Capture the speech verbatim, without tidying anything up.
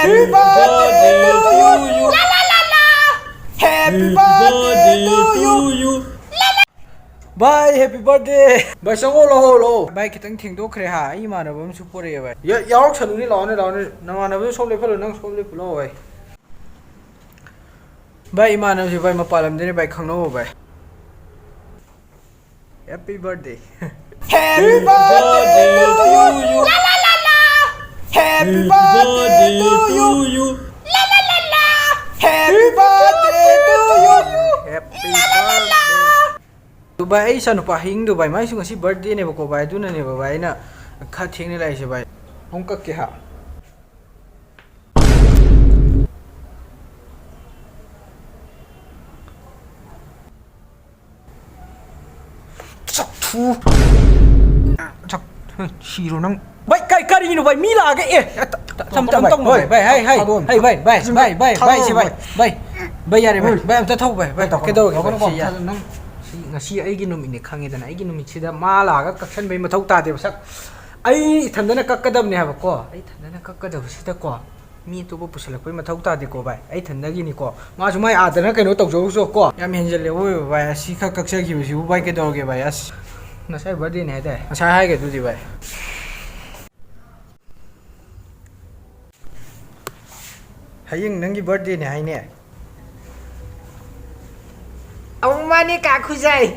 Happy birthday to you. La la la la. Happy birthday to you. Bye, happy birthday. Bye, ꯆꯪꯉꯣ, ꯂꯥꯛꯑꯣ, ꯂꯥꯛꯑꯣ꯫ Bye, ꯈꯤꯇꯪ ꯊꯦꯡꯗꯣꯛꯈ꯭ꯔꯦ ꯍꯥ, ꯑꯩ ꯏꯃꯥꯟꯅꯕ ꯑꯃꯁꯨ ꯄꯣꯔꯛꯑꯦ bye꯫ ꯌꯥ-, ꯌꯥꯎꯔꯛꯁꯅꯨꯅꯦ, ꯂꯥꯛꯑꯣꯅꯦ, ꯂꯥꯛꯑꯣꯅꯦ꯫ ꯅꯃꯥꯟꯅꯕꯗꯨ ꯁꯣꯝ ꯂꯦꯞꯍꯜꯂꯣ, ꯅꯪ ꯁꯣꯝ ꯂꯦꯞꯄꯨ ꯂꯥꯛꯑꯣ bye꯫ Bye, ꯏꯃꯥꯟꯅꯕꯁꯦ bye, ꯃꯄꯥꯟ ꯂꯝꯗꯩꯅꯦ bye, ꯈꯪꯅꯧ bye꯫ Happy birthday. Happy birthday to you. La la la la. Happy birthday to you. La la la la. Happy birthday to you. Happy birthday. ꯑꯗꯨ bye, ꯑꯩ ꯏꯆꯥꯅꯨꯄꯥ ꯍꯌꯦꯡꯗꯣ bye, ꯃꯥꯏꯁꯨ ꯉꯁꯤ birthdayꯅꯦꯕꯀꯣ bye, ꯑꯗꯨꯅꯅꯦꯕ bye ꯑꯩꯅ ꯈꯔ ꯊꯦꯡꯅ ꯂꯥꯛꯏꯁꯦ bye꯫ ꯑꯃꯨꯛ ꯀꯛꯀꯦ ꯍꯥ꯫ ꯆꯠꯊꯨ꯫ ꯆꯠ-, ꯁꯤꯔꯣ ꯅꯪ꯫ Bye, ꯀꯥꯏ, ꯀꯔꯤꯅꯣ bye? ꯃꯤ ꯂꯥꯛꯑꯒ, ꯑꯦ, ꯊꯝ, ꯊꯝ, ꯊꯝ, ꯇꯧꯅꯨ ꯍꯣꯏ, bye, bye, ꯍꯥꯏ, ꯍꯥꯏ, ꯊꯥꯗꯣꯛꯑꯣ꯫ Bye, bye, bye, ꯁꯤ bye, bye, ꯊꯥꯗꯣꯛꯑꯣ, ꯁꯤ bye, bye꯫ Bye, ꯌꯥꯔꯦ bye, bye꯫ Bye, ꯑꯝꯇ ꯊꯧ bye, bye꯫ ꯊꯧ, ꯊꯧ, ꯀꯩꯗꯧꯔꯒꯦ ꯊꯧ, bye? ꯊꯧ, ꯁꯤ ꯌꯥ-, ꯊꯧ, ꯅꯪ꯫ ꯁꯤ ꯉꯁꯤ ꯑꯩꯒꯤ ꯅꯨꯃꯤꯠꯅꯦ ꯈꯪꯉꯦꯗꯅ, ꯑꯩꯒꯤ ꯅꯨꯃꯤꯠꯁꯤꯗ ꯃꯥ ꯂꯥꯛꯑꯒ ꯀꯛꯁꯟꯕꯩ ꯃꯊꯧ ꯇꯥꯗꯦꯕ ꯁꯛ꯫ ꯑꯩ ꯏꯊꯟꯗꯅ ꯀꯛꯀꯗꯕꯅꯦ ꯍꯥꯏꯕꯀꯣ, ꯑꯩ ꯏꯊꯟꯗꯅ ꯀꯛꯀꯗꯕꯁꯤꯗꯀꯣ꯫ ꯃꯤ ꯑꯇꯣꯞꯄ ꯄꯨꯁꯜꯂꯛꯄꯩ ꯃꯊꯧ ꯇꯥꯗꯦꯀꯣ bye, ꯑꯩ ꯏꯊꯟꯗꯒꯤꯅꯤꯀꯣ꯫ ꯃꯥꯁꯨ ꯃꯥꯏ ꯑꯥꯗꯅ ꯀꯩꯅꯣ ꯇꯧꯖꯧꯁꯨꯀꯣ꯫ ꯌꯥꯝ ꯍꯦꯟꯖꯜꯂꯦ ꯑꯋꯣꯏꯕ bye, ꯑꯁꯤ ꯈꯛ ꯀꯛꯆꯈꯤꯕꯁꯤꯕꯨ bye ꯀꯩꯗꯧꯔꯒꯦ bye? ꯑꯁ, ꯉꯁꯥꯏ birthdayꯅꯦ ꯍꯥꯏꯗꯥꯏ? ꯉꯁꯥꯏ ꯍꯥꯏꯒ꯭ꯔꯗꯨꯗꯤ bye꯫ ꯍꯌꯦꯡ ꯅꯪꯒꯤ birthdayꯅꯦ ꯍꯥꯏꯅꯦ꯫ ꯑꯧ ꯃꯥꯅꯦ ꯀꯥ ꯈꯨꯖꯥꯏ꯫